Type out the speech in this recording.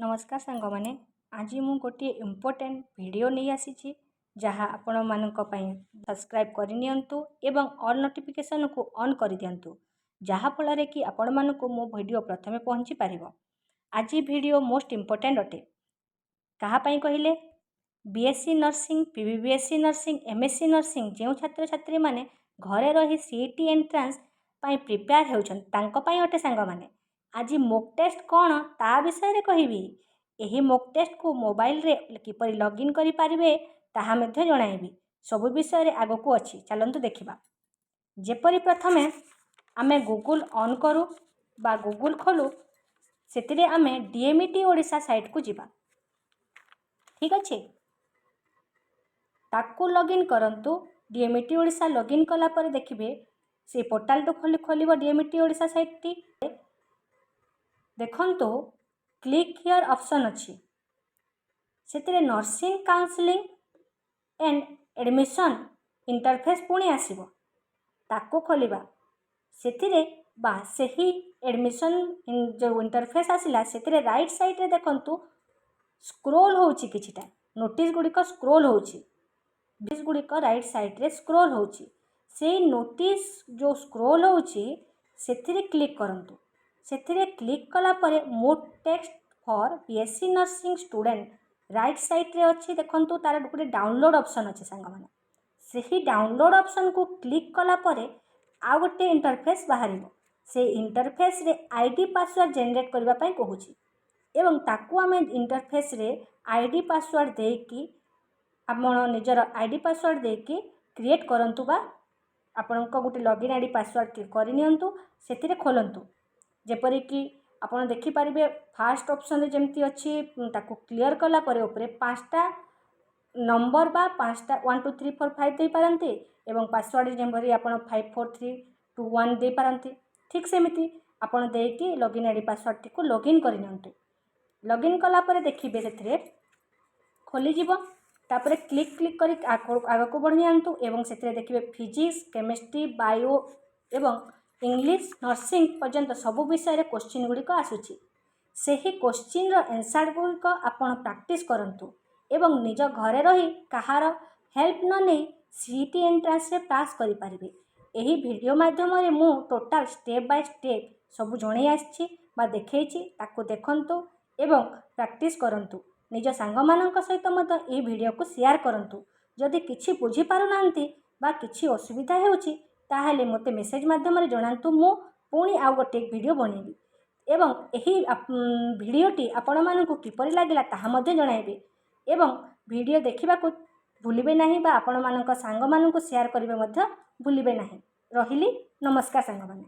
ନମସ୍କାର ସାଙ୍ଗମାନେ, ଆଜି ମୁଁ ଗୋଟିଏ ଇମ୍ପୋର୍ଟାଣ୍ଟ ଭିଡ଼ିଓ ନେଇ ଆସିଛି, ଯାହା ଆପଣମାନଙ୍କ ପାଇଁ। ସବସ୍କ୍ରାଇବ୍ କରିନିଅନ୍ତୁ ଏବଂ ଅଲ୍ ନୋଟିଫିକେସନ୍କୁ ଅନ୍ କରିଦିଅନ୍ତୁ, ଯାହାଫଳରେ କି ଆପଣମାନଙ୍କୁ ମୋ ଭିଡ଼ିଓ ପ୍ରଥମେ ପହଞ୍ଚି ପାରିବ। ଆଜି ଭିଡ଼ିଓ ମୋଷ୍ଟ ଇମ୍ପୋର୍ଟାଣ୍ଟ ଅଟେ। କାହା ପାଇଁ କହିଲେ, BSc nursing, PB BSc nursing, MSc nursing, ଯେଉଁ ଛାତ୍ରଛାତ୍ରୀମାନେ ଘରେ ରହି ସିଇଟି ଏଣ୍ଟ୍ରାନ୍ସ ପାଇଁ ପ୍ରିପେୟାର ହେଉଛନ୍ତି, ତାଙ୍କ ପାଇଁ ଅଟେ। ସାଙ୍ଗମାନେ, ଆଜି ମୋକ୍ ଟେଷ୍ଟ କ'ଣ ତା ବିଷୟରେ କହିବି। ଏହି ମୋକ୍ ଟେଷ୍ଟକୁ ମୋବାଇଲରେ କିପରି ଲଗ୍ଇନ୍ କରିପାରିବେ, ତାହା ମଧ୍ୟ ଜଣାଇବି। ସବୁ ବିଷୟରେ ଆଗକୁ ଅଛି। ଚାଲନ୍ତୁ ଦେଖିବା। ଯେପରି ପ୍ରଥମେ ଆମେ ଗୁଗୁଲ୍ ଅନ୍ କରୁ ବା ଗୁଗୁଲ୍ ଖୋଲୁ, ସେଥିରେ ଆମେ ଡିଏମ୍ଇଟି ଓଡ଼ିଶା ସାଇଟ୍କୁ ଯିବା। ଠିକ୍ ଅଛି, ତାକୁ ଲଗ୍ଇନ୍ କରନ୍ତୁ। ଡିଏମ୍ଇଟି ଓଡ଼ିଶା ଲଗ୍ଇନ୍ କଲା ପରେ ଦେଖିବେ, ସେ ପୋର୍ଟାଲটো ଖୋଲିବ ଡିଏମ୍ଇଟି ଓଡ଼ିଶା ସାଇଟ୍ଟି। ଦେଖନ୍ତୁ, କ୍ଲିକ୍ here option ଅଛି। ସେଥିରେ nursing counselling and admission interface ପୁଣି ଆସିବ। ତାକୁ ଖୋଲିବା। ସେଥିରେ ବା ସେହି ଆଡ଼ମିସନ୍ ଯେଉଁ ଇଣ୍ଟରଫେସ୍ ଆସିଲା, ସେଥିରେ ରାଇଟ୍ ସାଇଡ଼୍ରେ ଦେଖନ୍ତୁ, ସ୍କ୍ରୋଲ୍ ହେଉଛି। କିଛିଟା ନୋଟିସ୍ ଗୁଡ଼ିକ ସ୍କ୍ରୋଲ୍ ହେଉଛି। ନୋଟିସ୍ ଗୁଡ଼ିକ ରାଇଟ୍ ସାଇଡ଼୍ରେ ସ୍କ୍ରୋଲ୍ ହେଉଛି। ସେଇ ନୋଟିସ୍ ଯେଉଁ ସ୍କ୍ରୋଲ୍ ହେଉଛି, ସେଥିରେ କ୍ଲିକ୍ କରନ୍ତୁ। ସେଥିରେ କ୍ଲିକ୍ କଲା ପରେ mock test for BSc nursing student right ସାଇଡ଼୍ରେ ଅଛି। ଦେଖନ୍ତୁ, ତା'ର ଗୋଟେ ଡାଉନଲୋଡ଼୍ ଅପସନ୍ ଅଛି। ସାଙ୍ଗମାନେ, ସେହି ଡାଉନଲୋଡ଼୍ ଅପସନ୍କୁ କ୍ଲିକ୍ କଲା ପରେ ଆଉ ଗୋଟେ ଇଣ୍ଟରଫେସ୍ ବାହାରିବ। ସେଇ ଇଣ୍ଟରଫେସ୍ରେ ଆଇଡି ପାସୱାର୍ଡ଼ ଜେନେରେଟ୍ କରିବା ପାଇଁ କହୁଛି ଏବଂ ତାକୁ ଆମେ ଇଣ୍ଟରଫେସ୍ରେ ଆଇଡି ପାସୱାର୍ଡ଼ ଦେଇକି, ଆପଣ ନିଜର ଆଇଡି ପାସୱାର୍ଡ଼ ଦେଇକି କ୍ରିଏଟ୍ କରନ୍ତୁ ବା ଆପଣଙ୍କ ଗୋଟେ ଲଗ୍ଇନ୍ ଆଇଡି ପାସୱାର୍ଡ଼ କରିନିଅନ୍ତୁ। ସେଥିରେ ଖୋଲନ୍ତୁ। ଯେପରିକି ଆପଣ ଦେଖିପାରିବେ, ଫାଷ୍ଟ ଅପସନ୍ରେ ଯେମିତି ଅଛି, ତାକୁ କ୍ଲିଅର୍ କଲା ପରେ ଉପରେ ପାଞ୍ଚଟା ନମ୍ବର ବା ପାଞ୍ଚଟା 1 2 3 4 5 ଦେଇପାରନ୍ତି ଏବଂ ପାସୱାର୍ଡ଼ ଯେପରି ଆପଣ 5 4 3 2 1 ଦେଇପାରନ୍ତି। ଠିକ୍ ସେମିତି ଆପଣ ଦେଇକି ଲଗ୍ଇନ୍ ଆଇଡି ପାସୱାର୍ଡ଼ଟିକୁ ଲଗ୍ଇନ୍ କରିନିଅନ୍ତୁ। ଲଗ୍ଇନ୍ କଲା ପରେ ଦେଖିବେ, ସେଥିରେ ଖୋଲିଯିବ। ତାପରେ କ୍ଲିକ୍ କ୍ଲିକ୍ କରି ଆଗକୁ ବଢ଼ି ନିଅନ୍ତୁ ଏବଂ ସେଥିରେ ଦେଖିବେ, ଫିଜିକ୍ସ, କେମିଷ୍ଟ୍ରି, ବାୟୋ ଏବଂ ଇଂଲିଶ, ନର୍ସିଂ ପର୍ଯ୍ୟନ୍ତ ସବୁ ବିଷୟରେ କୋଶ୍ଚିନ୍ ଗୁଡ଼ିକ ଆସୁଛି। ସେହି କୋଶ୍ଚିନ୍ର ଏନ୍ସାର୍ ଗୁଡ଼ିକ ଆପଣ ପ୍ରାକ୍ଟିସ୍ କରନ୍ତୁ ଏବଂ ନିଜ ଘରେ ରହି କାହାର ହେଲ୍ପ ନ ନେଇ ସିଇଟି ଏଣ୍ଟ୍ରାନ୍ସରେ ପାସ୍ କରିପାରିବେ। ଏହି ଭିଡ଼ିଓ ମାଧ୍ୟମରେ ମୁଁ ଟୋଟାଲ୍ ଷ୍ଟେପ୍ ବାଇ ଷ୍ଟେପ୍ ସବୁ ଜଣାଇ ଆସିଛି ବା ଦେଖେଇଛି। ତାକୁ ଦେଖନ୍ତୁ ଏବଂ ପ୍ରାକ୍ଟିସ୍ କରନ୍ତୁ। ନିଜ ସାଙ୍ଗମାନଙ୍କ ସହିତ ମଧ୍ୟ ଏହି ଭିଡ଼ିଓକୁ ସେୟାର କରନ୍ତୁ। ଯଦି କିଛି ବୁଝିପାରୁନାହାନ୍ତି ବା କିଛି ଅସୁବିଧା ହେଉଛି, ତାହେଲେ ମୋତେ ମେସେଜ୍ ମାଧ୍ୟମରେ ଜଣାନ୍ତୁ। ମୁଁ ପୁଣି ଆଉ ଗୋଟିଏ ଭିଡ଼ିଓ ବନେଇବି ଏବଂ ଏହି ଭିଡ଼ିଓଟି ଆପଣମାନଙ୍କୁ କିପରି ଲାଗିଲା, ତାହା ମଧ୍ୟ ଜଣାଇବେ ଏବଂ ଭିଡ଼ିଓ ଦେଖିବାକୁ ଭୁଲିବେ ନାହିଁ ବା ଆପଣମାନଙ୍କ ସାଙ୍ଗମାନଙ୍କୁ ସେୟାର କରିବେ ମଧ୍ୟ ଭୁଲିବେ ନାହିଁ। ରହିଲି, ନମସ୍କାର ସାଙ୍ଗମାନେ।